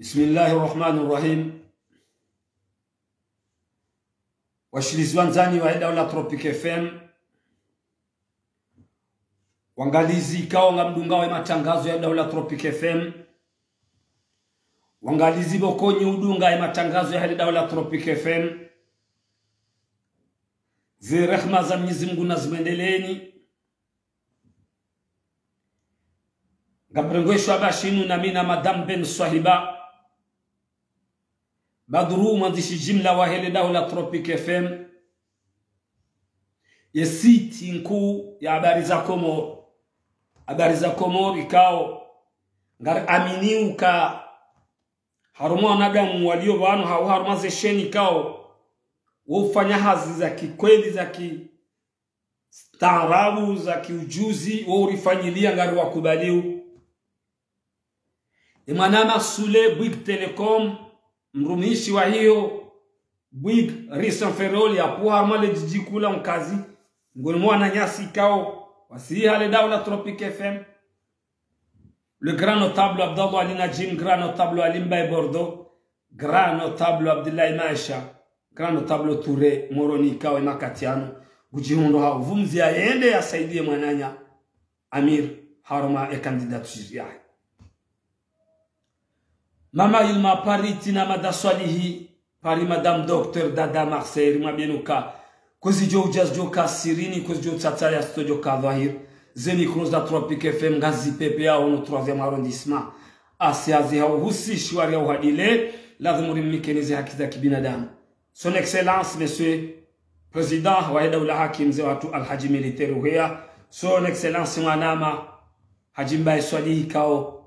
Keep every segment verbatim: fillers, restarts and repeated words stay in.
بسم الله الرحمن الرحيم. Washilizi wandzani wahe daula Tropic F M, wangalizi ikao ngamdungao ye matangazo ya daula Tropic F M, wangalizi pvoko nyi udunga ye matangazo yahe daula Tropic F M, ze rehma za Mwenyezi Mungu nazimwendeleeni. Ngamrengweshwa pvashinu na mi na Madame Ben Swahiba Badru, mwandzishi jimla wahe le daula Tropic F M, ye site nkuu ya habari za Komori, habari za Komori ikao ngariamini uka harumwa wanadamu walio pvanu hau harumwa ze sheni ikao wo ufanya hazi za kikweli, za kistaarabu, za kiujuzi, wo urifanyilia, ngariwakubaliu. Ye mwanama Sule Bouygues Telecom, mrumishi wa hiyo Bouygues rue Saint-Ferréol, yapvo harumwa le jiji kuu la Mkazi, ngoni mwa wananyasi ikao wasiha le daula Tropic F M. Le grand notable Abdallah Ali Najim, grand notable Ali Mbaye Bordeaux, grand notable Abdoulaye Maesha, grand notable Touré Moroni, ikao ye makati yanu ngudjihundro ha uvumzi ya yende yasaidie mwananya Amir harumwa ye candidature yahe. Mama Ilma Paris, Tina Mada Swalihi Paris, Madame Docteur Dada Marseille, rimwambieni uka kwezi djo udja zidjo ka sirini, kwezi djo tsatsa ya zitso djo ka dhwahir. Ze micro za Tropic F M ngazi pepeao hunu troisième arrondissement. Asi hazi ha uhusi, shiwari ya uhadile, lazimu rimnikeni ze haki za kibinadamu. Son Excellence, Monsieur Président wahe daula haki, mze watru Alhadji Militaire Uheya, Son Excellence mwanama Hadji Mbaye Swalihi ikao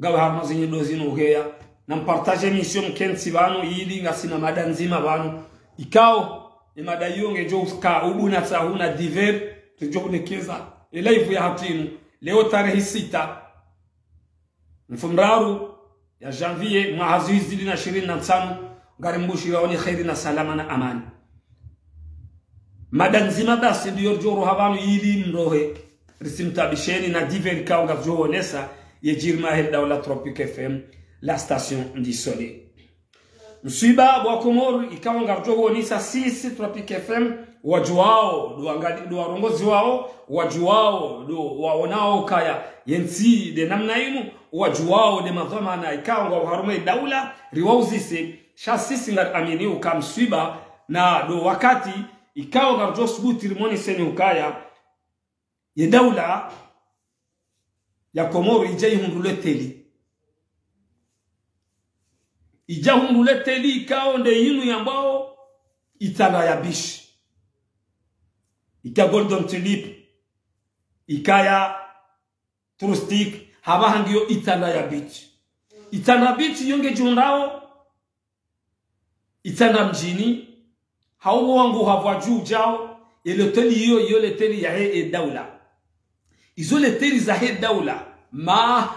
ngawe harumwa zinyi ndo zinu Uheya, na mpartage émission mkentsi pvanu, ili ngasina mada ndzima pvanu ikao ye mada iyo ngedjo uka ubu na tsahu na divers, tudjo kunekeza ye live ya hatru inu leo tarehi sita mfumraru ya janvier mwaha zihwi zili na shirini na ntsanu. Ngarimbushiraoni kheri na salama na amani. Mada ndzima basi ndiyo ridjo roha pvanu ili mrohe, risimtabisheni na divers ikao ngazidjo wonesa ye djiri mwahe daula Tropic F M, la station du soleil. Mswiba wa Komori ikao ngaridjo wonesa sisi Tropic F M, wadjuwao ndo wangali-, ndo warongozi wao, wadjuwao ndo waonao kaya ye ntsi nde namna inu, wadjuwao nde madhwamana ikao ngwao harumwa ye daula, riwauzise. Sha sisi ngariamini uka mswiba na ndo wakati ikao ngaridjo subuti rimoneseni ukaya ye daula ya Komori idja ihundru le teli. Idja hundru le teli ikao nde yinu yambwao Itanda ya Beach, ika Golden Tulip, ikaya Touristique, hapvaha ngiyo Itanda ya Beach. Itanda Beach iyo ngedjihundrao Itanda mdjini, hau wangu hapvwa dju djao, ye le teli iyo, iyo le teli yahe ye daula. Izo le teli zahe daula, ma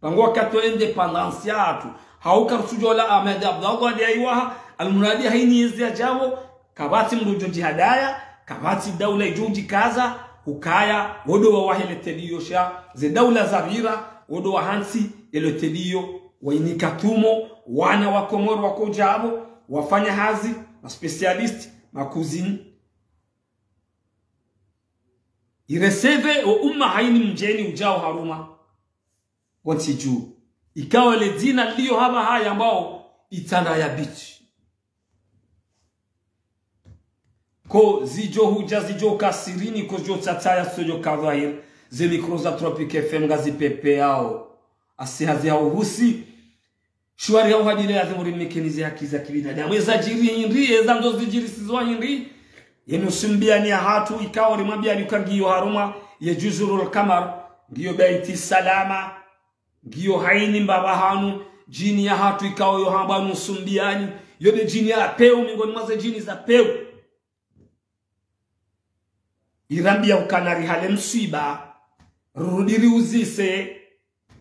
rangu wakati wa indépendance yahatru, hau karitsudjuwa la Ahmed Abdallah nde yayiwaha, almuradi hayini yezi yadjapvo, kapvatsi mndru udjo djihadaya, kapvatsi daula idjo udjikaza, hukaya wo ndo wawahe le teli iyo. Sha ze daula zapvira, wo ndo wahantsi ye le teli iyo, wayinika tumo wana wa Komori wako udjapvo, wafanya hazi, ma spécialistes, ma cuisine. Ireceve wo umma hayini mdjeni udjao harumwa wo ntsi dju. Ikao le dzina liyo hapvaha yambwao Itanda ya Beach. Ko zidjo hudja zidjo ka sirini, ko zidjo tsatsa ya zitso djo ka dhwahir, ze micro za Tropic F M ngazi pepeao. Asi hazi ha uhusi, shiwari ya uhadile, lazimu rimnikeni ze haki za kibinadamu. Eza djiri hindri, eza ndzo zidjiri sizwa hindri? Yenu Sumbiani yahatru ikao rimwambiani uka ngiyo harumwa ye Juzurul Kamar, ngiyo Baiti Salama, ngiyo hayini mbapvi hanu, djini yahatru ikao yo hambwa nu Sumbiani, yo nde djini ya pewu, mingoni mwa ze djini za pewu. Irambiya uka narihale mswiba, rurudi riuzise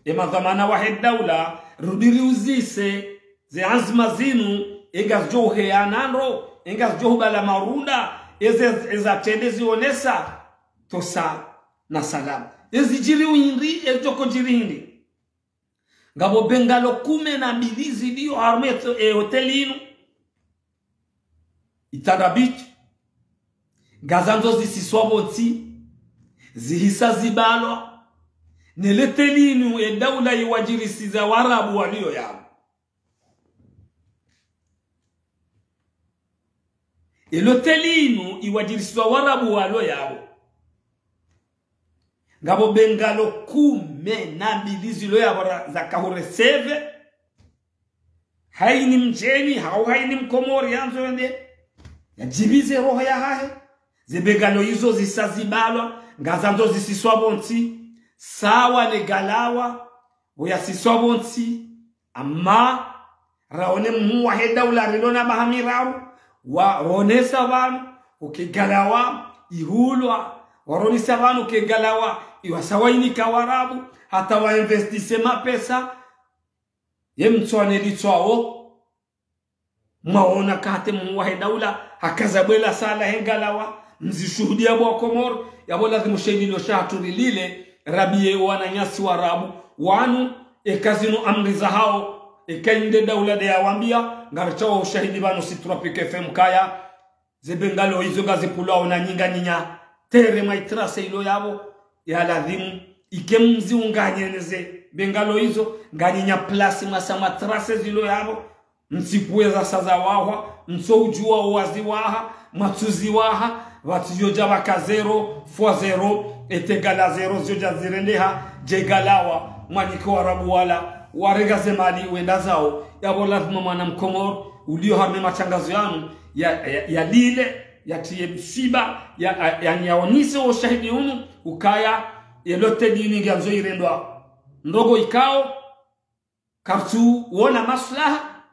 ye madhwamana wahe daula, rurudi riuzise ze anzima zinu, e ngazidjo uheya na ndro, e ngazidjo hubala marunda, eze, eza trende zionesa, tosa na salama. Ezi djiri hindri, ezi djoko djiri hindri? Ngapvo bengalo kume na mbili zilio harumwa e hoteli inu. Itanda Beach. Ngazandzo zisiswa pvontsi. Zihisa zibalwa. Ne loteli inu e daula iwadjirisiza Warabu walio yapvo. E loteli inu iwadjirisiza Warabu walio yapvo. Ngapvo bengalo kume na mbili zilio yapvo ra-, zaka hureseve. Haini mdjeni, hau haini Mkomori yandzo yende yadjibize roho yahahe. Ze bengalo izo zisa zibalwa, ngazandzo zisiswa pvontsi. Sawa ne galawa, uyasiswa pvontsi. Amma, raone mhuu wahe daula rilo na maha miraru, waronesa pvanu, uka e galawa ihulwa, waronesa pvanu uka e galawa iwasa wainika Warabu, hata wainvestise mapesa, ye mtswane litswawo. Mwaona kate mhuu wahe daula hakaza bwela sala he galawa, mzishuhudia bo Wakomori, yapvo lazimu she lilo shatru rilile, rabiye wananyasi Warabu wanu, eka zinu amri zahao, eka inde daula de yawambia, ngaritsaho ushahidi pvanu si Tropic F M kaya, ze bengalo izo ngazipvulwao na nyi nganyi nya tere mwa itrase ilo yapvo, ya lazimu ike mziunganye ne ze bengalo izo, nganyi nya place mwasa mwa trase zilo yapvo, mtsipvuwe zasa zawahwa, mtso udjuwa owaziwaha, mwatsuziwaha, pvatsi yodja pvaka zéro fois zéro est égal à zéro, ziyodja zirendeha, dje galawa, mwanike Warabu wala, warenga ze mali wenda zawo, yapvo lazimu mwana Mkomori, ulio harumwa e matrangazo yanu, ya, ya, yalile, yatriye msiba, ya, ya, ya, yaonese wo ushahidi unu, ukaya, e loteli inu ngiyandzo irendwa ndrongoo ikao, karitsu wona maslaha,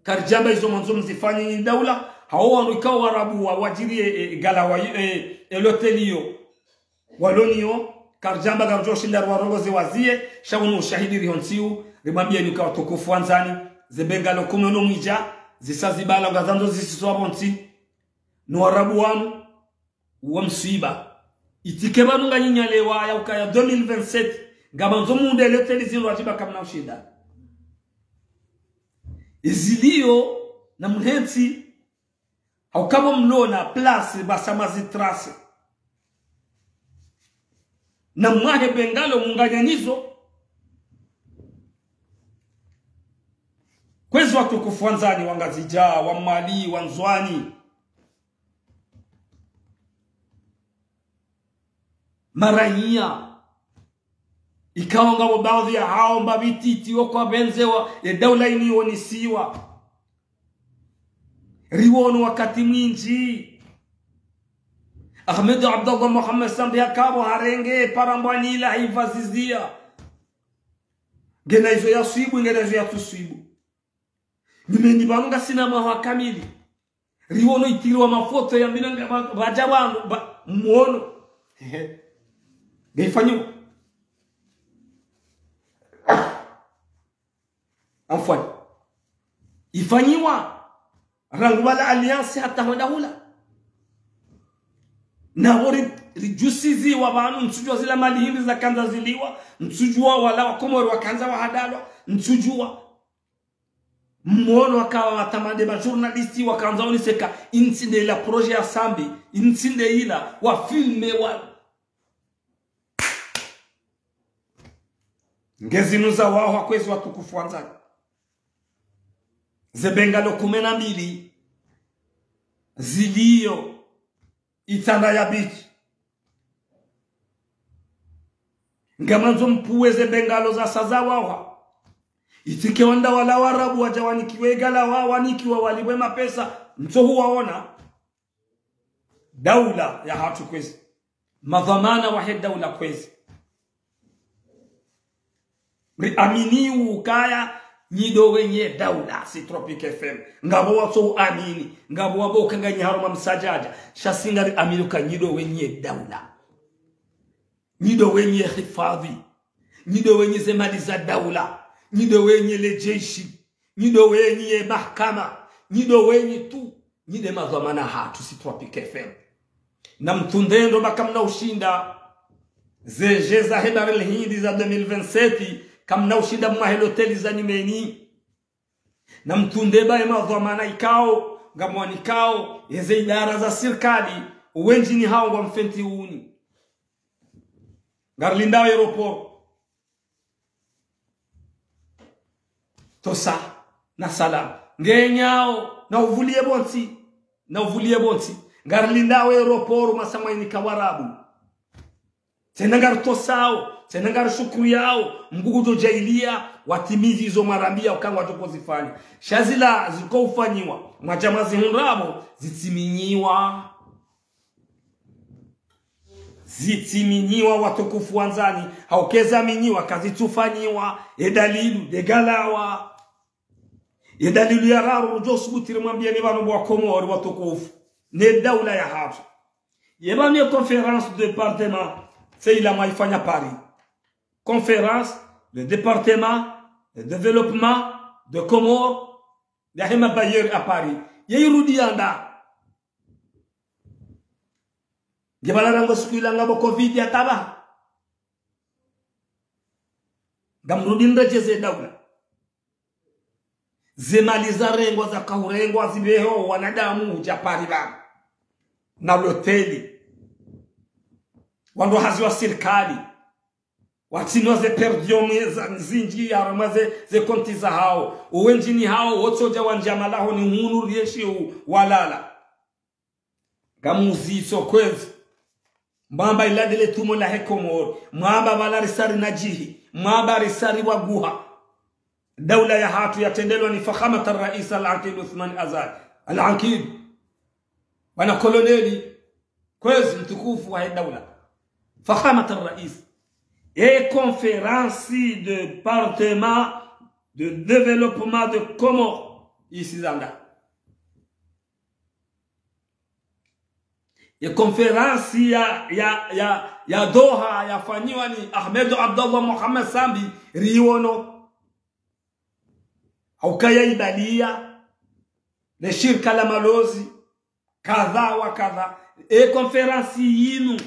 karidjamba izo mwandzo mzifanye nyi daula, hao wanu ikao Warabu wa, wadjiriye, e, e, galawa, e, e, loteli iyo. Waloniyo, karidjamba karidjo shinda riwarongoze waziye, sha unu ushahidi riho ntsiu, rimwambiyeni uka watukufu wandzani, ze bengalo kume no mwidja, zisa zibalwa ngazandzo zisiswa pvontsi, no Warabu wanu, wa msiba. Itike pvanu nganyi nya lewa ya ukaya deux mille vingt-sept, ngamandzo munde loteli zinu wadjiba kamna ushinda. Izilio na mhentsi, hauka pvo mlona place pvasa mwa zitrase. Na mwahe bengalo munganyanizo. Kwezi watukufu wandzani, wa Ngazidja, wa Mwali, wa Ndzuani. Maraiya. Ikao ngapvo baadhwi yahao mbapvi titi wo kwapvendzewa, ye daula inu iwonisiwa. Riwono wakati mwindji. Ahmed Abdallah Mohamed Sambi hakapvo harenge parambwani ila haipvazizia. Ngena izo yaswibu, ngena izo yatsuswibu. Nyumeni pvanu ngasina mwaha kamili. Riwono itiriwa mafoto ya mbina nga pva-, pvadja pvanu, pva-, mwono. Ehe. Ngeifanyiwa. Afwan. Ifanyiwa. Rangu pvala alliance hata hwenda hula. Na wo ri-, ridjusiziwa pvanu, ntsudjuwa zila mali hindri zakandza ziliwa, ntsudjuwa wala Wakomori wakandza wahadalwa, ntsudjuwa. Mwono wakawa watamade ma journaliste wakandza woneseka, intsi nde ila projet ya Sambi, intsi nde ila, wa filme wa. Ngezinu zawahwa kwezi watukufu wandzani. Ze bengalo kume na mbili zilio Itanda ya Beach. Ngamandzo mpvuwe ze bengalo zasa zawahwa. Itike wanda wala Warabu wadja wanikiwe galawa, wanikiwa walipvwe mapesa, ntsohuwaona. Daula yahatru kwezi. Madhwamana wahe daula kwezi. Riamini ukaya nyi ndo wenye daula, si Tropic F M. Ngapvo watso uamini, ngapvo wapvo uka nganyi harumwa msadjadja, sha si ngariamini uka nyi ndo wenye daula. Nyi ndo wenye hifadhwi. Nyi ndo wenye ze mali za daula. Nyi ndo wenye le jeshi. Nyi ndo wenye mahakama. Nyi ndo wenye tu. Nyi nde madhwamana hatru si Tropic F M. Na mtsunde ndro ba kamna ushinda. Ze jeux zahe Bahari l'Hindi za deux mille vingt-sept, Kamna ushinda mwahe loteli za nyumeni. Na mtsunde ba ye madhwamana ikao, ngamwanikao, yeze idara za sirikali, wendji ni hao ngwa mfenti uni. Ngarilindao aéroport. Tosa, na salama. Ngenyao, na uvulie bontsi, na uvulie bontsi. Ngarilindao aéroport, masamwa inika Warabu. Tsena ngaritosao, tsena ngarishukuruyao, Mngu ngudjo djaaliya, watimizi izo mwarambia uka ngwadjo kozifanya. Sha zila ziko ufanyiwa, mwadja mwazihundrabo, zitsiminyiwa. Zitsiminyiwa watukufu wandzani, hauka eza minyiwa kazitsufanyiwa, ye dalilu, de galawa. Ye dalilu ya raru, rudjo subuti rimwambieni pvanu bo wa Komori watukufu, ne daula yahatru. Ye pvanu ye conférence de département, tse ila mwaifanya Paris. Conférence de département de développement de Comores, yahe ma bailleurs à Paris. Ye irudi yanda. Nge pvala rangu siku ila ngapvo covid ya taba. Ngamrudi mredjeze daula. Ze mali zarengwa, zakahurengwa, zipveho wanadamu hudja Paris pvanu. Na loteli. Wandru hazi wa sirikali. Watsinwa ze per diem za, zindji, harumwa ze, ze konti zahao. Owendji ni hao, wotsodja wandja malaho ni hunu rienshi u, walala. Ngamuziso kwezi. Mwamba ila ndele tumo lahe Komori. Mwamba pvala risari na djihi. Mwamba risari waguha. Daula yahatru yatrendelwa ni Fakhamat al-Rais al-Aqid Uthman Azali. Al-Aqid. Bwana Koloneli. Kwezi mtukufu wahe daula. Fakhamat al-Rais. E conférence de département de développement de Comores. Isi zanda. Ye conférence ya, ya, ya, ya Doha yafanyiwa ni Ahmed Abdallah Mohamed Sambi riwono. Hauka ya ibaliya, ne shirika la malozi, kadha wa kadha. E conférence yinu,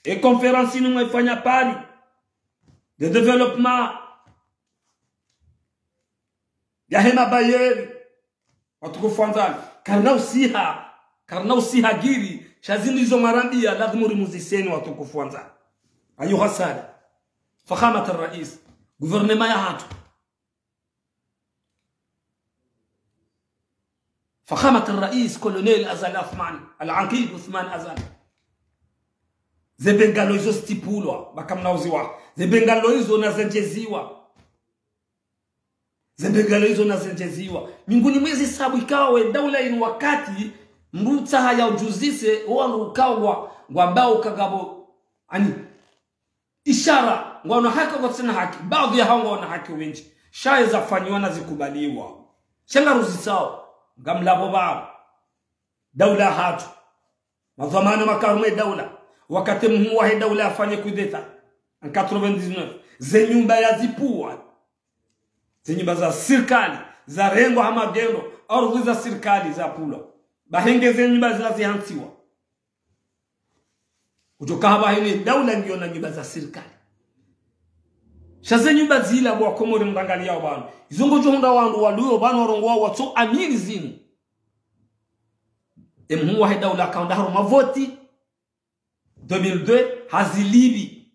e conférence yinu mwaifanya Paris, de développement, yahe ma bailleurs, watukufu wandzani, karina usiha, karina usiha giri, sha zindru izo mwarambia, lazimu rimuziseni watukufu wandzani. Ayuha Sada, Fakhamat al-Rais, gouvernement yahatru. Fakhamat al-Rais, Colonel Azali Assoumani, Al-Aqid Uthman Azali. Ze bungalow izo zitsipvulwa, ba kamna uziwa. Ze bungalow izo na zendjeziwa. Ze bungalow izo na zendjeziwa. Minguni mwezi sabu ikao ye daula inu wakati mrutsaha ya udjuzise, owanu ukao ngwa, ngwambao kangapvo, ani, ishara, ngwaona haki, kwatsina haki, baadhwi yahao ngwaona haki wendji. Sha ye zafanyiwa na zikubaliwa. Sha ngaruzisao, ngamlapvo pvao. Daula yahatru. Madhwamana maka harumwa ye daula. Wakati mhuu wahe daula yafanye kudeta. En quatre-vingt-dix-neuf. Ze nyumba yazipvulwa. Ze nyumba za sirikali, zarengwa ha magendo, ardhwi za sirikali zapvulwa. Bahenge ze nyumba zila zihantsiwa. Kudjoka hapvo hene daula ngiyo na nyumba za sirikali. Sha ze nyumba zila bo wa Komori mrangaliao pvanu. Izo ngodjo hundra wandru waliyo pvanu warongoa watso amini zinu. E mhuu wahe daula haka hwenda harumwa voti, deux mille deux, hazilipvi.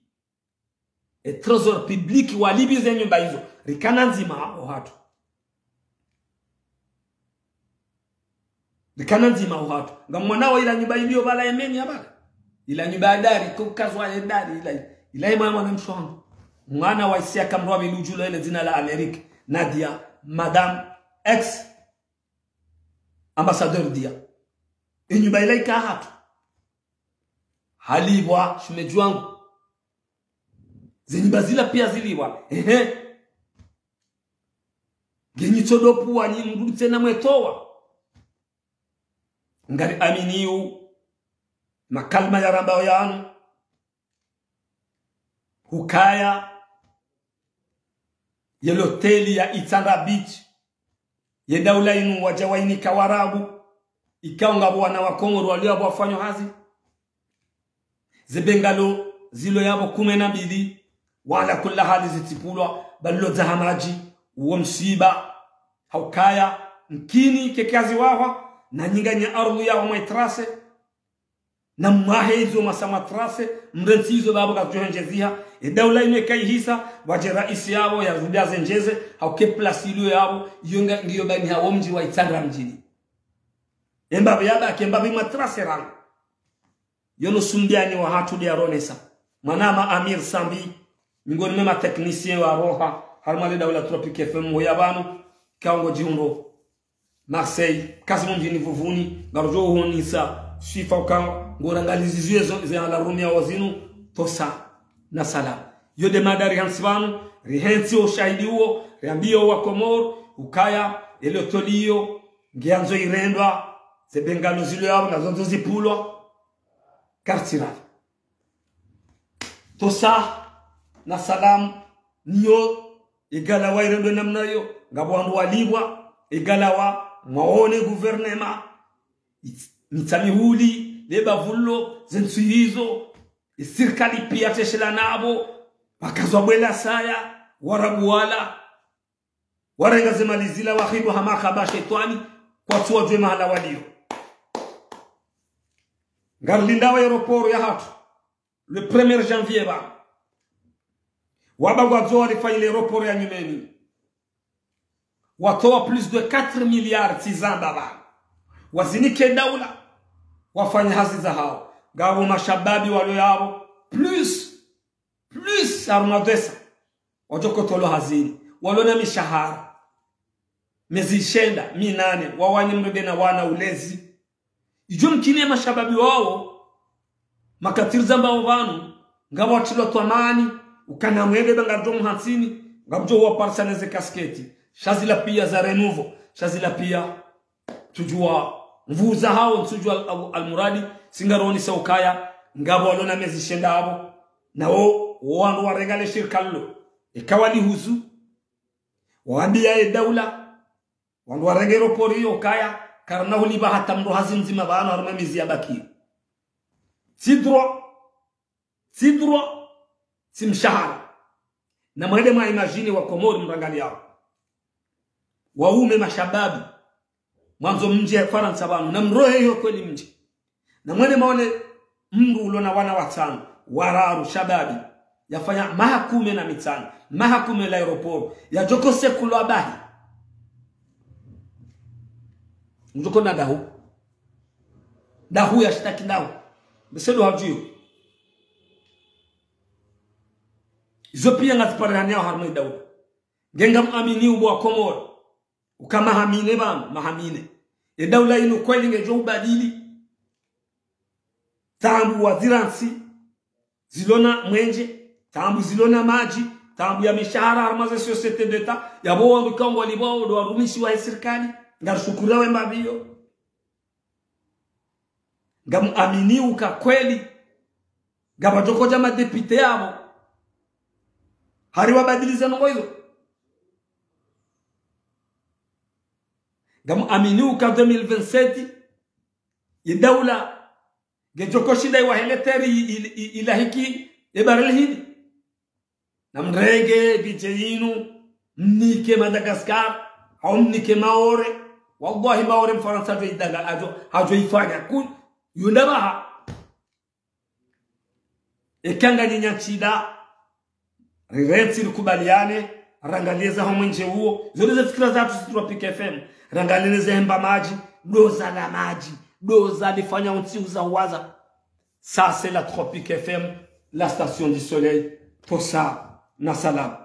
E trésor public walipvi ze nyumba izo. Rikana ndzima ohatru. Rikana ndzima ohatru. Ngamwonao ila nyumba iliyo pvala Yemeni ya pvala. Ila nyumba ya dari, kukazwa ye dari, ila, ila ye mwana mshe wangu. Mwana wa Isiaka mdru wa pvili udjulwa ne dzina la Amérique. Nadia, madame, ex ambassadeur Dia. E nyumba ila ika hatru. Halipvwa, shemedji wangu. Ze nyumba zila pia zilipvwa. Ehe. Nge nyi tsodo pvwa nyi mdru tsena mwetowa. Ngari aminiyo makalima ya rambao yanu. Hukaya ye loteli ya Itsandra Beach. Ye daula inu wadja wainika Warabu. Ikao ngapvo wana wa Komori waliyo apvo wafanyao hazi. Ze bungalow zilo yapvo kume na mbili. Wa ala kulli hali zitsipvulwa, ba lilo dzaha madji, uwo msiba. Haukaya, nkini kekazi wahwa, na nyinga nya ardhu yaho mwa itrase, na mwahe izo masa mwa trase, mrentsi izo babo kakujohendjeziha, e daula inu eka ihisa, wadje raisi yabo, ya zubia zendjeze, hauke place iliyo yabo, iyo nga, ngiyo bani hawo mdji wa Itsandra mdjini. Embabe yabaki, embabe mwa trase rangu. Yo no sumbiani wahatru de aronesa. Mwanama Amir Sambi, mingoni mwe ma technicien wa roha, harumwa le daula Tropic F M wo ya pvanu, kaongo djiundo Marseille, kazi mundjini Vuvuni, ngarujo uhonisa, swifa uka, ngorangalizi zizo, ze ala rumia wazinu, tosa, na salam. Yo de madari hantsi pvanu, rihentsi ushahidi uwo, riambie wa Komori, ukaya, ele tolio, ngiandzo irendwa, ze bengalo zilo yabo, na zondzo zipvulwa, kartsira. Tosa, na salam, niyo, igalawa irendwe namna yo, ngapvo wandru walipvwa, igalawa, mwaone gouvernement, Mitsa-, Mitsamihuli, le bavullo, ze ntsu izo, e sirikali pia teshela nabo, wakazwa bwela saya, warabu wala, warenga ze mali zila, wahindwa hama kaba shetwani, kwatsu wajue mahala waliyo. Ngarilindao aéroport yahatru, le premier janvier ba. Waba ngwadzo warifanyile aéroport ya Nyumeni. Watowa plus de quatre milliards tsi zamba ba. Wazinike daula. Wafanye hazi zahao. Ngapvo mashababi walo yabo. Plus, plus harumwa pesa. Wadjoko tolwa hazini. Walo na mishahara. Mezi shenda, minane, wawanye mrebe na wana ulezi. Idjo mkini ye mashababi wawo, makatiri zambao pvanu, ngapvo watrilwa twamani, ukana mwende ba ngaridjo muhantsini, ngamdjo waparisa neze kasketi. Sha zila pia za renouveau, sha zila pia tsudjua mvuza hao, ntsudjua al-, al-, almuradi, singaronisa ukaya, ngapvo walo na mezi shenda abo, na wo, wo wandru warenga le shirika lilo. Eka walihuzu, wawambia ye daula, wandru warenge aéroport iyo kaya, karina hulipva hata mndru hazi mdzima pvanu harumwa mezi yabaki. Tsi droit, tsi droit, tsi mshahara. Na mwende mwa imagine wa Komori mrangaliyao. Waume mashababi. Mwandzo mdje Farantsa pvanu. Na mrohe iyo kweli mdje. Na mwende maone mndru ulo na wana watsanu, wararu, shababi, yafanya maha kume na mitsanu, maha kume la aéroport, yadjoko sekulwa bahi. Mdjoko na dahu. Dahu ya shitaki dahu. Mbesedo hadjuyo. Izo pia ngaziparihaniao harumwa daula. Nge ngamuamini ubo wa Komori. Uka maha mine pvanu, maha mine. E daula inu kweli ngedjo ubadili. Taabu wa zirantsi, zilo na mwenje, taabu zilo na madji, taabu ya mishahara harumwa ze société d'État, yabo wandru ikao ngwalipvwao ndo warumishi wa sirikali, ngarishukuriao we mbapvi iyo. Ngamuamini uka kweli, ngapvadjoko dja madéputé yabo. Hari wabadiliza ndrongoo izo. Ngamuamini uka deux mille vingt-sept, ye daula, ngedjoko shinda iwahe le terre i-, i-, i-, ilahiki e barel hini. Na mrenge budget yinu, mnike Madagascar, hau mnike Maore. Wallahi Maore Mfarantsa hadjo idanga, hadjo, hadjo ifanya. Ku-, yunda baha. Eka nganyi nya ntsida, rirentsi rikubaliane, rangaliye za ho mwenje uwo. Zo nde ze fikira zatru si Tropic F M. Rangaliye ze hemba madji, doza la madji, doza lifanya untsi uza uwaza. Ça, c'est la Tropic F M, la station du soleil. Tosa, na salam.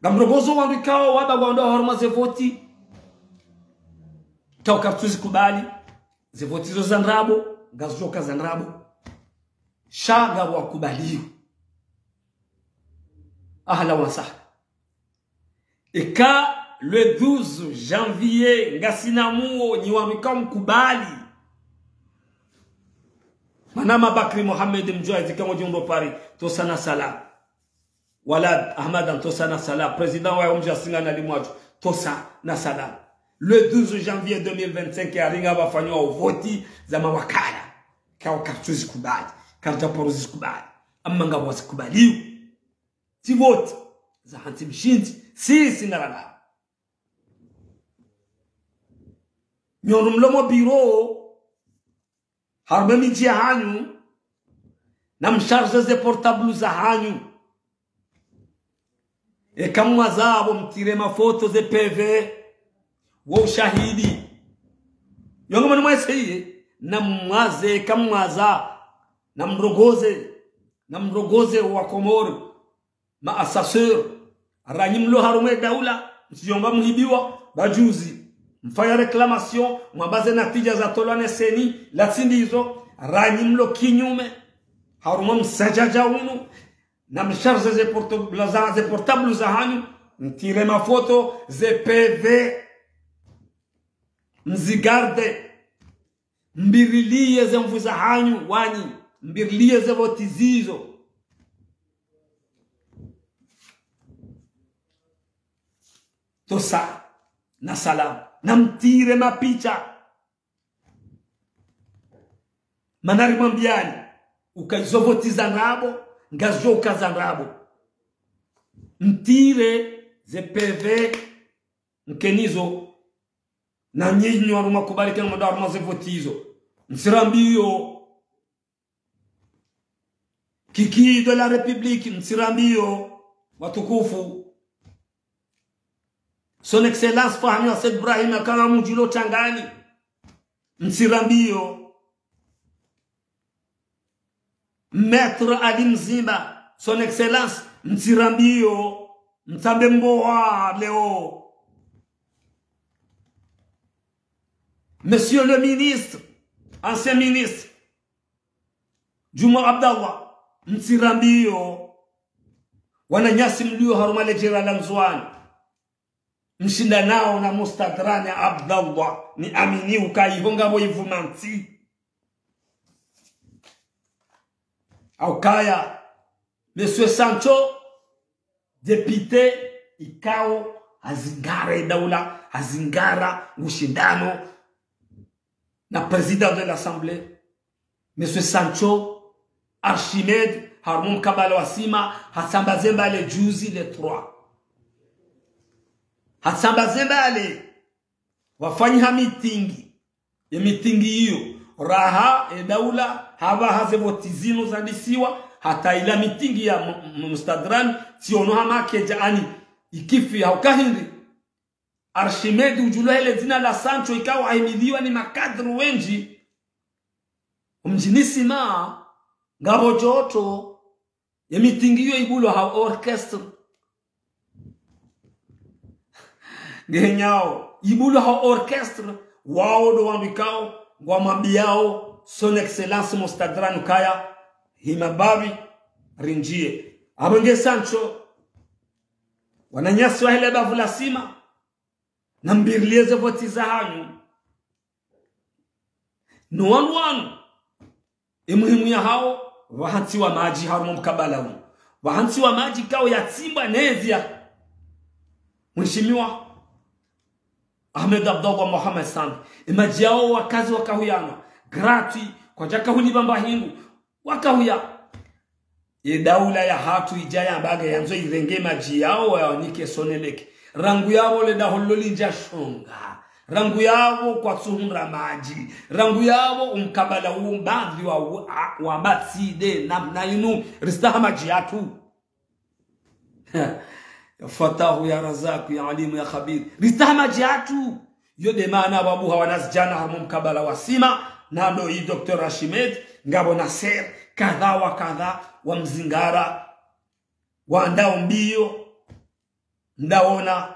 Ngamrongozo wandru ikao waba ngwandao harumwa ze voti. Ikao karitsuzikubali. Ze voti zo za ndrabo, ngazidjoka za ndrabo. Sha ngapvo wakubaliyo. Ahla wa sahla. Eka le douze janvier ngasina muo nyi wandru ikao mkubali. Mwanama Bakri Mohamed Mdjwazi ikao ngodjo ndo Paris, tosa na salam. Walad Ahmada, tosa na salam. Président wa omdji wa Singani Ali Mwadjou, tosa na salam. Le douze janvier deux mille vingt-cinq, hari ngapvafanywa o voti za mawakala. Ikao karitsuzikubali, karidja paro zikubali. Amma ngapvo wazikubaliyo. Tsi voti. Za hantsi mshindzi. Si, si ngarana. Nyi ndo mlo mo biro. Harumwa emidji yahanyu. Na msharge ze portable zahanyu. Eka mwaza apvo mtire mafoto ze P V. Wo ushahidi. Yo ngamwona mwese iye. Na mwaze, eka mwaza. Na mrongoze. Na mrongoze wa Komori. Ma assesseur. Ranyi mlo harumwa edaula. Msidjomba mhibiwa. Ba juzi. Mfanya réclamation. Mwamba ze natija zatolwa ne C E N I. La tsi ndizo. Ranyi mlo kinyume. Harumwa msadjadja unu. Na msharge ze porto-, la za, ze portable zahanyu, mtire mafoto, ze P V, mzigarde, mbiriliye ze nvu zahanyu, wanyi, mbiriliye ze voti zizo. Tosa, na salamu, na mtire mapicha. Mana rimwambiyani, uka izo voti za ndrabo, ngazidjo uka za ndrabo. Mtire ze P V, mkenizo, na nyinyi harumwa kubali kena mdo harumwa ze voti izo. Msirambiyo. Kiki de la République, msirambiyo, watukufu. Son Excellence Fahmi Said Ibrahim, akana mdjilo Tsangani. Msirambiyo. Maître Ali Mzimba, Son Excellence, msirambiyo. Mtsambe mbowa leo. Monsieur le ministre, ancien ministre, Djuma Abdallah, msirambiyo. Wananyasi mlio harumwa ledjera la Ndzuwani. Mshindanao na Mustadrani Abdallah, ni amini uka iho ngapvo ivumantsi. Haukaya, Monsieur Sancho, député, ikao, hazingara edaula, hazingara, ngushindano, na président de l'Assemblée, Monsieur Sancho Archimède, harumwa mkabala wa Sima, hatsamba zembale juzi le trois. Hatsamba zembale, wafanyiha mitingi. Ye mitingi iyo, raha, edaula, hapvaha ze voti zinu zandisiwa, hata ila mitingi ya M-, M-, Mustadrani, tsiono hama kedja ani, ikifi hauka hindri. Archimède udjulwa hele dzina la Sancho ikao ahimiliwa ni makadru wendji. Omdjini Sima, ngapvo djoto, ye mitingi iyo ibulwa ha orchestre. Ngenyao, ibulwa ha orchestre, wao ndo wandru ikao, ngwamwambiyao, Son Excellence Mustadrani ukaya, hima babi, rindjiye. Apvo nge Sancho, wananyasi wa hele bavu la Sima, na mbiriliye ze voti zahanyu. No wanu wanu. Emuhimu yahao, pvahantsiwa madji harumwa mkabala unu. Pvahantsiwa madji ikao yatsimbwa ne ndziya. Mheshimiwa Ahmed Abdallah Mohamed Sambi. Emadji yao wakazi wakahuyanwa. Gratuit, kwadjaka hulipva mba hindru. Wakahuya. Edaula yahatru idja yamba nge yandzo irenge madji yao yawanike Sonelec. Rangu yapvo ledaho lilo lindja shonga. Rangu yapvo kwatsuhundra madji. Rangu yapvo omkabala uwo mbapvi wa, wa, wa batside namna inu. Ristaha madji yatru. Ya Fatahu, ya Razaku, ya Alimu, ya Khabir. Ristaha madji yatru. Yo nde maana pvwabuha wanazidjana harumwa mkabala wa Sima, nando i Docteur Archimède, ngapvo Nasser, kadha wa kadha, wamzingara, wandao mbiyo, ndaona,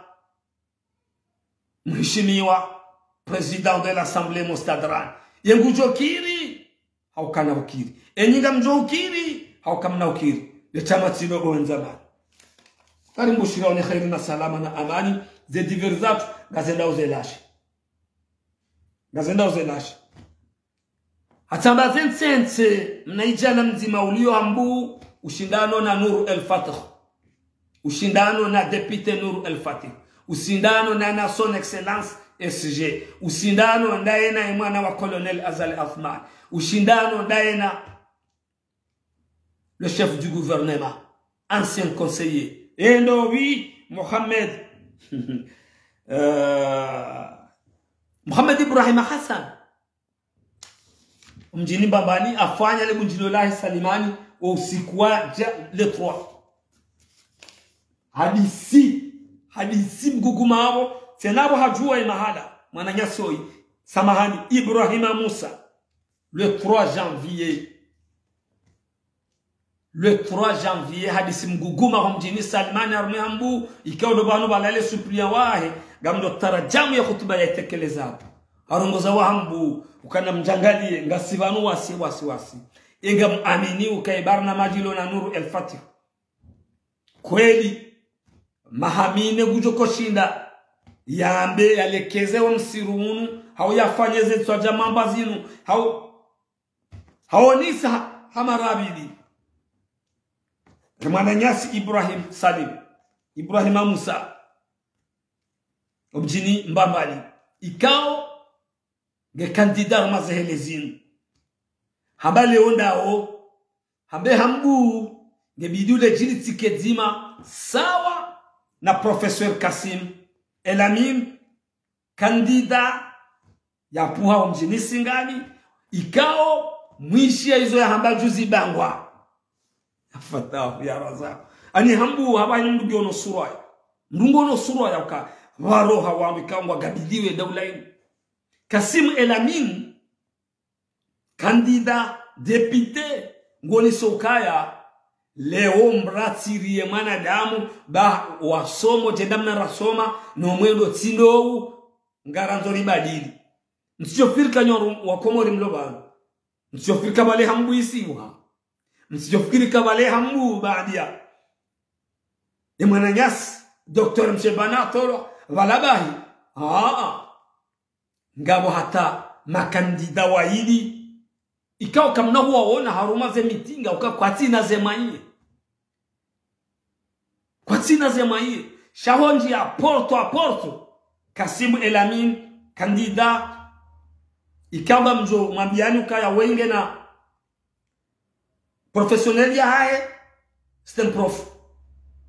mheshimiwa, président de l'Assemblée Mustadrani. Ye ngudjo kiri, hauka na ukiri. Enyi ngamdjo ukiri, hauka mna ukiri. Le shama tsi lo bo wendza mani. Kari mbushira one kheri na salama na amani, ze divers zatru, ngazendao zelashe. Ngazendao zelashe. Hatsamba ze ntsentse, mna idjana mdzima ulio hambu, ushindano na Nour El Fath. Ushindano na député Nour El Fath. Ushindano na, na Son Excellence S G. Ushindano ndaye na emwana wa Colonel Azali Assoumani. Ushindano ndaye na le chef du gouvernement. ancien conseiller. Endo wi Mohamed, euh, Mohamed Ibrahim Hassan. Mdjini Mbambani, afanya le bundjilio lahe Salimani, o usiku wa dja le trois. Hadisi, hadisi mguguma apvo, tsena apvo hadjuwa ye mahala, mwananyasi oyi, samahani, Ibrahima Musa, le trois janvier. Le trois janvier, hadisi mguguma ho mdjini Salimani harumwa Hambu, ikao ndo pvanu pvalale suppléant wahe, ngamdjo taradjamu ye hutuba yaitekeleza apvo. Harongoza wa Hambu, ukana mdjangaliye, ngasi pvanu wasi, wasi, wasi. Inga muamini ukaya ye barnamaji lo na Nuru El Fatih. Kweli, maha mine kudjo koshinda, yambe, yalekeze wo msiru unu, hau yafanye ze tswadja mamba zinu, hau haonisa ha, ha marabidi. Mwananyasi Ibrahim Salim, Ibrahima Musa, o mdjini Mbambani. Ikao, nge candidat harumwa ze hele zinu. Hamba leo ndawo, hambe Hambu, nge bidi ule djili tike dzima, sawa na professeur Kassim Elamine, candidat yapvuha ho mdjini Singani, ikao mwishiya izo yahamba djuzi bangwa. Ya Fattahu, ya Razzaq. Ani Hambu hapvaha inu mndru ngiono surwa ya. Mndru ngiono surwa ya uka, pvwaroha wandru ikao ngwagabiliwe daula inu. Kassim Elamine, candidat député, ngoniso ukaya, leo mratsiriye mwanadamu, ba wasomo, djenda mna rasoma, no mwendo tsi ndo wu, ngarandzo ribadili. Mtsidjofikiri ka nyi wa Komori mlo pvanu. Mtsidjofikiri ka pvale Hambu isiwa. Mtsidjofikiri ka pvale Hambu badia. Ye mwananyasi, Docteur Mshebana atolwa, pvala bahi. Aa. Ngapvo hata makandida wayili, ikao kamna huwaona harumwa ze mitingi, uka kwatsina ze mwaye. Kwatsina ze mwaye. Sha ho ndjiya porte à porte, Kassim Elamine, kandida, ikao ngamdjo mwambiyani ukaya wenge na professionnel yahahe, c'est un prof.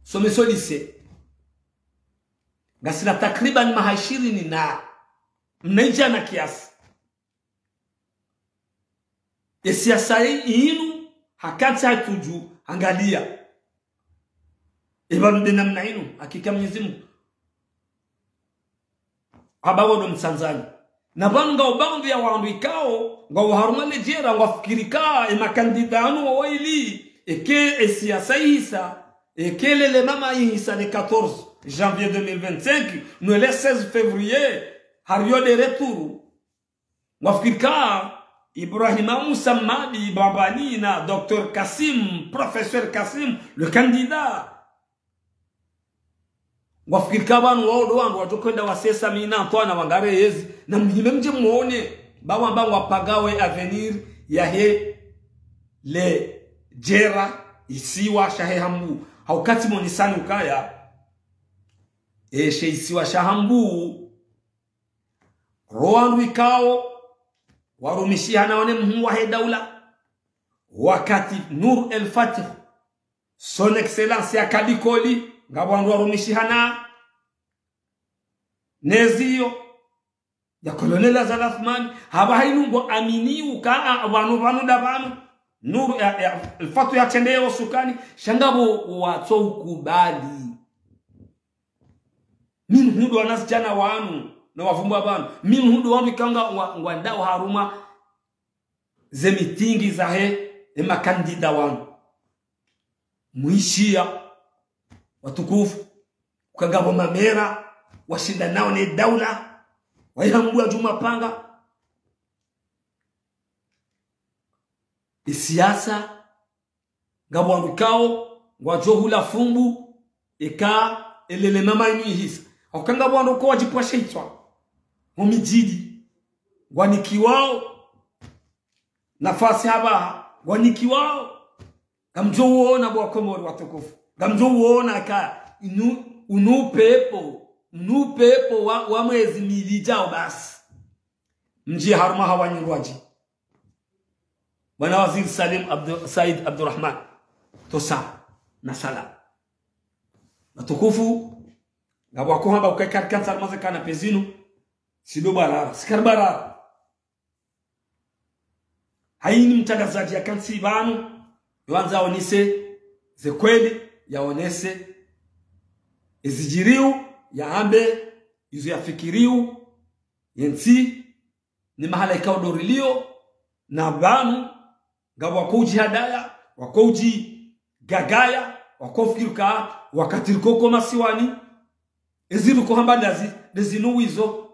Someso lycée. Ngasina takriban maha ishirini na, mna idjana kiasi. Ye siasa yi inu, hakati hatudju, hangaliya. Ye pvanu nde namna inu, hakika Mwenyezi Mungu. Hamba wo ndo mtsandzani. Na pvanu ngapvo baadhwi ya wandru ikao, ngwao harumwa le djera, ngwafikiri ka, ye makandida yanu wawayili, eke ye siasa yihisa, eke le le mama yihisa le quatorze janvier deux mille vingt-cinq, no le seize février, hariyo nde retour. Ngwafikiri ka Ibrahima Musa Mmadi Mbambani na Docteur Kassim, Professeur Kassim, le candidat. Ngwafikiri ka pvanu wao ndo wandru wadjo hwenda wasesa mina ntwana wangare yezi, na muhime mdje mwone, ba wamba ngwapangao ye avenir yahe le djera isiwa shahe Hambu. Hauka tsi monisani ukaya, ye she isiwa sha Hambu, ro wandru ikao, warumishiha nao ne mhuu wahe daula, wakati Nour El Fath, Son Excellence ya Kadikoli, ngapvo wandru warumishiha na, ne ziyo, ya Colonel Azali Assoumani, hapvaha inu ngwaamini uka, a, pvanu, pvanu nda pvanu, Nour, ya, ya, El Fath ya trende yo usukani, sha ngapvo watso ukubali. Minhuu ndo wanazidjana wanu, na wavumbwa pvanu. Minhuu ndo wanu ikao nga, wa, ngwandao harumwa ze mitingi zahe, ye makandida wanu. Mwishiya, watukufu, uka ngapvo mamera, washinda nao ne daula, wayihambuwa djuu mapanga. Ye siasa, ngapvo wandru ikao, ngwadjo hula fumbu, eka ye le le mama inu yihisa. Hauka ngapvo wandru ikao wadjipvwasha hitswa, ho midjini, ngwanikiwao nafasi hapvaha, ngwanikiwao. Ngamdjo uona bo Wakomori watukufu. Ngamdjo uona ka, inu, unu upepvo, unu upepvo wa, wa mwezi mili djao basi. Mdji harumwa hawa nyirwadji. Bwana Waziri Salim Abdu-, Said Abdurrahman. Tosa. na salama. Matukufu, ngapvo wakohamba ukaikari kantsi harumwa ze kanape zinu, si ndo barara, si kari barara. Haini mtrangazadji yakantsi pvanu, yowandza yaonese ze kweli, yaonese ezidjiriyo, yaambe izo yafikiriyo, yentsi, ni mahala ikao ndo rilio, na pvanu, ngapvo wakoudjihadaya, wakoudjigagaya, wakoufikiri uka wakati riko uko masiwani, ezi rikohamba ndazi, ndezinu wizo.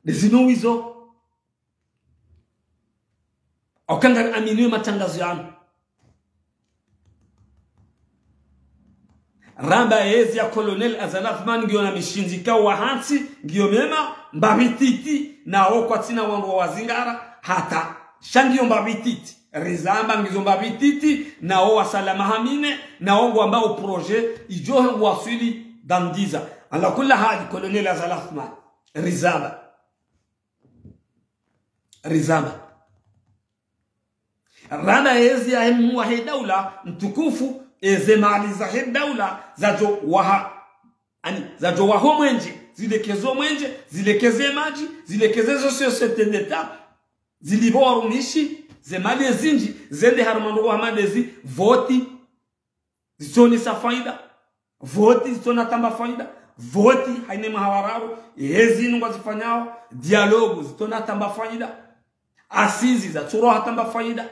Ndezinu wizo. Au kangari aminiwe matrangazo yanu. Ramba ezi ya Colonel Azali Assoumani ngiyo na mishindzi ikao wahantsi, ngiyo mema, mbapvi titi, nawo kwatsina wandru wawazingara, hata. Sha ngiyo mbapvi titi. Rizamba ngizo mbapvi titi, nawo wasalama hamine, nawo ngwamba o projet, idjo he waswili dans dix ans. Ala kulli hali, Colonel Azali Assoumani. Rizamba. Rizamba. Ramba ezi yahe mhuu wahe daula, mtukufu, eze mali zahe daula, zadjo waha. Ani, zadjo waho mwenje, zilekeze o mwenje, zilekeze madji, zilekeze zo société d'État, zilipve warumishi, ze mali ezindji, zende harumwa ndrongoo hama ndezi, voti, zitsonesa faida. Voti zitsona tamba faida. Voti haina mwaha wa raru. Ezi nungu zifanyao. Dialogue zitsona tamba faida. Assises zatsurwa tamba faida.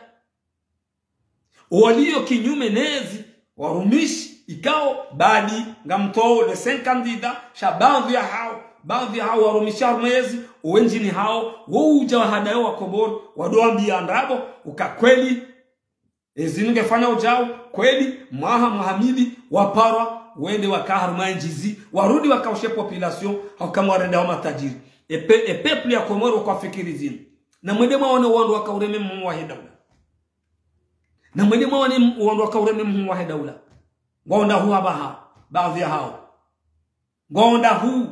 Walio kinyume nezi, warumishi, ikao, badi, ngamtwao, les cinq candidats, sha baadhwi yahao, baadhwi yahao, warumishi harumwa ezi, owendji ni hao, wo udja wahadayo wa Komori, wadowambia ndrabo, uka kweli, ezi nungu fanya udjao, kweli, mwaha, mwaha mili, waparwa, wende waka harumwa entsi zi, warudi wakaushe population, hauka mwarenda wa matajiri. Epe, e peuple ya Komori wakwafikiri zinu. Na mwende mwaone wandru wakaureme mhuu wahe daula. Na mwende mwaone m-, wandru wakaureme mhuu wahe daula. Ngwaonda hu abaha, baadhwi yahao. Ngwaonda hu.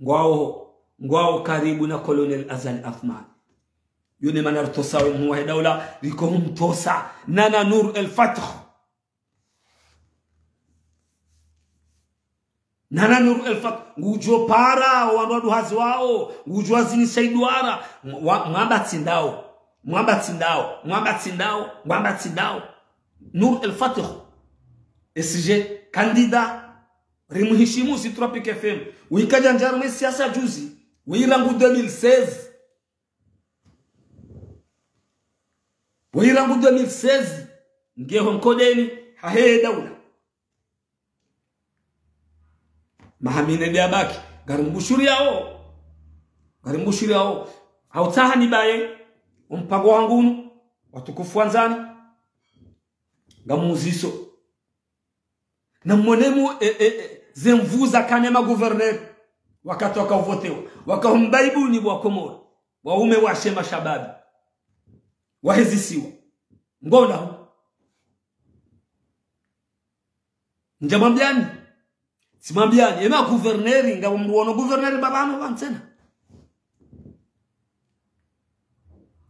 Ngwao, ngwao karibu na Colonel Azali Assoumani. Yo ne mana ritosawe mhuu wahe daula, riko humtosa. Nana Nour El Fath. Nana Nour El Fath. Ngudjo para, wandru waduhazi wao. Ngudjo wazini saiduara. Mwa-, mwamba tsi ndawo. Mwamba tsi ndawo. Mwamba tsi ndawo. Mwamba tsi ndawo. Nour El Fath. S G, candidat. Rimuhishimu si Tropic F M. Wika djandja harumwa siasa juzi. Wira ngu deux mille seize. Wira ngu deux mille seize. Ngeho nkodeni. Hahe daula. Maha mine nde yabaki. Ngarimbushuriyao. Ngarimbushuriyao. Hautsaha nibaye. Ompango wangu unu. Watukufu wandzani. Ngamuuziso. Na mwonemu, e, e, e, ze nvu zakana ma gouverneur. Wakati wakavotewa. Wakahumba ibuni bo wa Komori. Waume washe mashababi. Wahe zisiwa. Ngona hu. Ndjamwambiani. Tsimwambiani. Ema gouverneur, nga mndru wono gouverneur babano wantsena.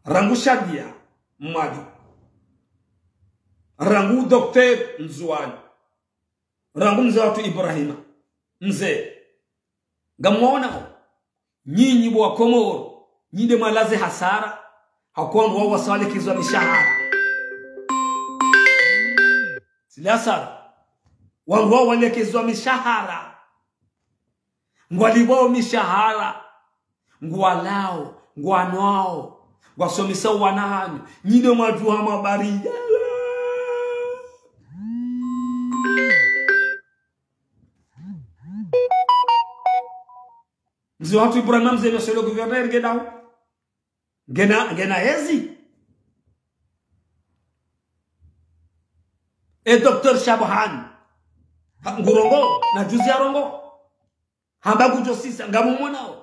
Rangu Shadia, Mwali. Rangu docteur Ndzuwani. Rangu mze watru Ibrahima. Mze. Ngamwonao. Nyinyi bo wa Komoro. Nyi nde mwalaze hasara. Hauka wandru wao wasa walekezwa mishahara. Zile hasara. Wandru wao walekezwa mishahara. Ngwalipvwao mishahara. Ngwalao, ngwanwao, ngwasomesao wana hanyu, nyi nde mwadjuha mabarida. Mze watru Ibrahima Mze, monsieur le gouverneur, ngena hu. Ngena, ngena ezi. E docteur Shabuhani. Ha, ngurongo, na juzi yarongo. Hamba kudjosisa, ngamumwonao.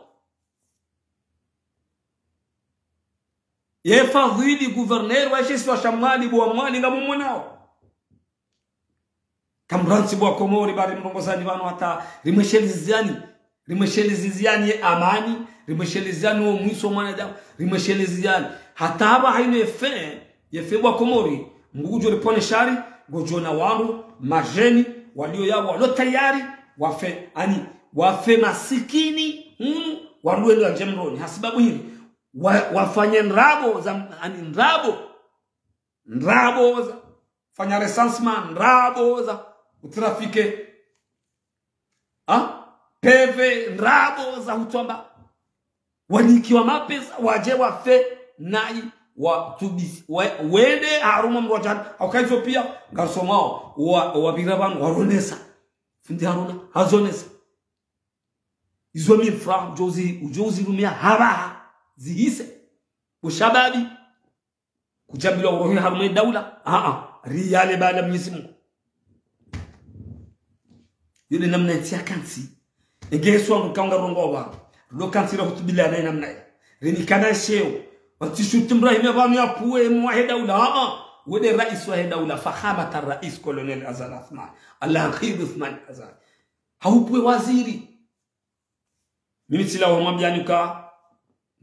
Ye Fadhwili, gouverneur wahe shisiwa sha Mwali, bo wa Mwali, ngamumwonao. Kamrantsi bo wa Komori, bari mrongozani pvanu hata rimwesheleziani. Rimwesheleziani ye amani, rimwesheleziani wo mwiso mwanadamu, rimwesheleziani. Hata hapva haino ye fin, Ye febo wa Komori, Mngu ngudjo ripvonesa shari, ngodjo ona wandru, madjeni, walio yapvo, walio tayari, wafe, ani, wafe masikini, hunu, wandru wende wadje mroni. Hasibabu hindri, wa, wafanye ndrabo za, ani ndrabo, ndrabo za, fanya recensement, ndrabo za, utrafike, ha? Peve, ndrabo za hutwamba. Wanikiwa mapesa, wadje wafe, nayi, watubisi, we, wende, harumwa mrojani, hauka izo pia, ngarisomao, wa, wapvira pvanu, waronesa. Fundi Haruna, hazonesa. Izo mille francs, udjozi, udjozi rumia, hapvaha, zihise. Ushababi, kudjambilwa urohe harumwa ye daula. Aa, riyale baada Mwenyezi Mungu. Yo nde namna ye ntsi yakantsi. Enge Yesu wangu kaunga rongowa. Lo kantsi ra hutubilana ye namna ye. Rinikana sheo. Wantsi shuti Ibrahim ya pvanu ya pvuwe mwa he daula. Aa, wende rais wa he daula. Fakhamat al-rais colonel Azali Assoumani. Al-Akhir Assoumani Azali. Haupvuwe waziri. Mimi tsila wamwambiani uka,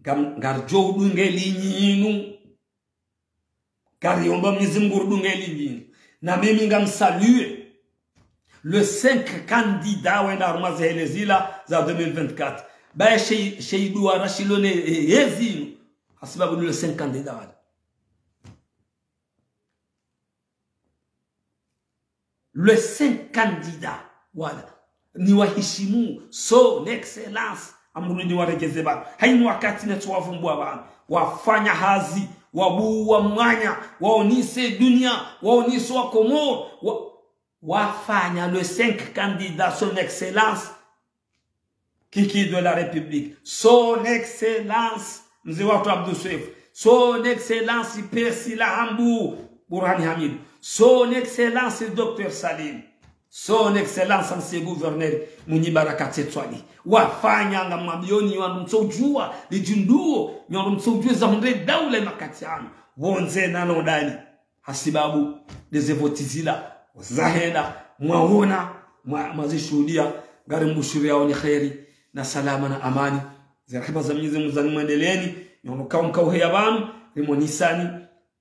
ngam-, ngaridjo udunga linyi inu. Ngariomba Mwenyezi Mungu ridunge linyi inu. Na mimi ngam saluer les cinq candidats wenda harumwa ze hele zila za deux mille vingt-quatre. Baye she, she iduwa rashilone, eh, yezi inu. Hasibabu les cinq candidats wala. Les cinq candidats, wala. Ni wahishimu, son excellence, amrudi waregeze pvanu. Haini wakati netso wavumbua pvanu. Wafanya hazi, wabuwa mwanya, waonise dunia, waonise wa Komori, wa, wafanya les cinq candidats, son excellence, Kiki de la République, son excellence Mze watru Abdou Soefo, son excellence Percy Lahambou Bourhane Hamidou, son excellence docteur Salim, son excellence ancien gouverneur Mwinyi Baraka Tsetwali. Wafanya ngamwambioni wandru mtsoudjuwa, lidjunduo, nyi wandru mtsoudjuwa zahundre daula ye makati yanu. Pvondze na no ndani. Hasibabu ndeze voti zila zahenda, mwaona, mwa, mwazishuhudia, ngarimbushuriyaoni kheri, na salama na amani. Ze rehema za Mwenyezi Mungu zanimwendeleeni, nyono kao mkao heya pvanu, rimonisani,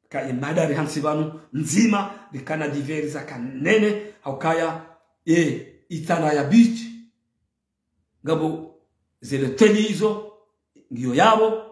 ka ye mada rihantsi pvanu, ndzima, rikana divers zaka nene, haukaya, e, Itsanaya Beach, ngapvo ze loteli izo, ngiyo yapvo,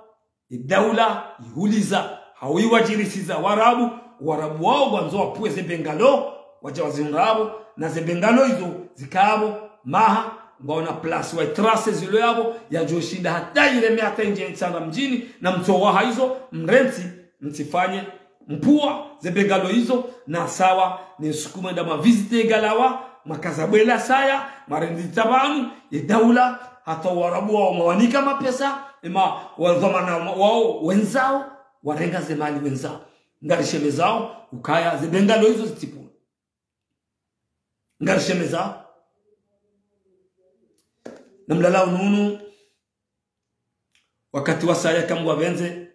ye daula, ihuliza, hau iwadjirisiza Warabu, Warabu wao, ngwandzo wapvuwe ze bungalow, wadja wazihundra pvo, na ze bungalow izo, zika pvo, maha, ngwaona place, wa trace zilo yapvo, yadjoshinda hata ireme hata indje Itsandra mdjini, na mtsowaha izo, mrentsi, mtsifanye, mpvuwa ze bungalow izo, na sawa, ni nsuku mwenda mwa visite Galawa, mwakaza bwela saya, mwarendzi tabanu, ye daula, hata Warabu wao mwawanika mapesa, ema wadhwamana wao wenzao, warenga ze mali wenzao. Ngarishemezao, ukaya ze bungalow izo zitsipvuwa. Ngarishemezao. Na mlalao nunu, wakati wa saya kamwa pvendze,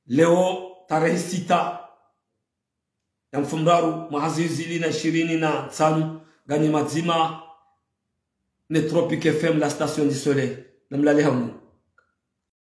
leo tarehi sita ya mfumoraru mwaha zihwi zili na ishirini na ntsanu, nganyi mdzima ne Tropic F M, la station du soleil. Na mlale haunu.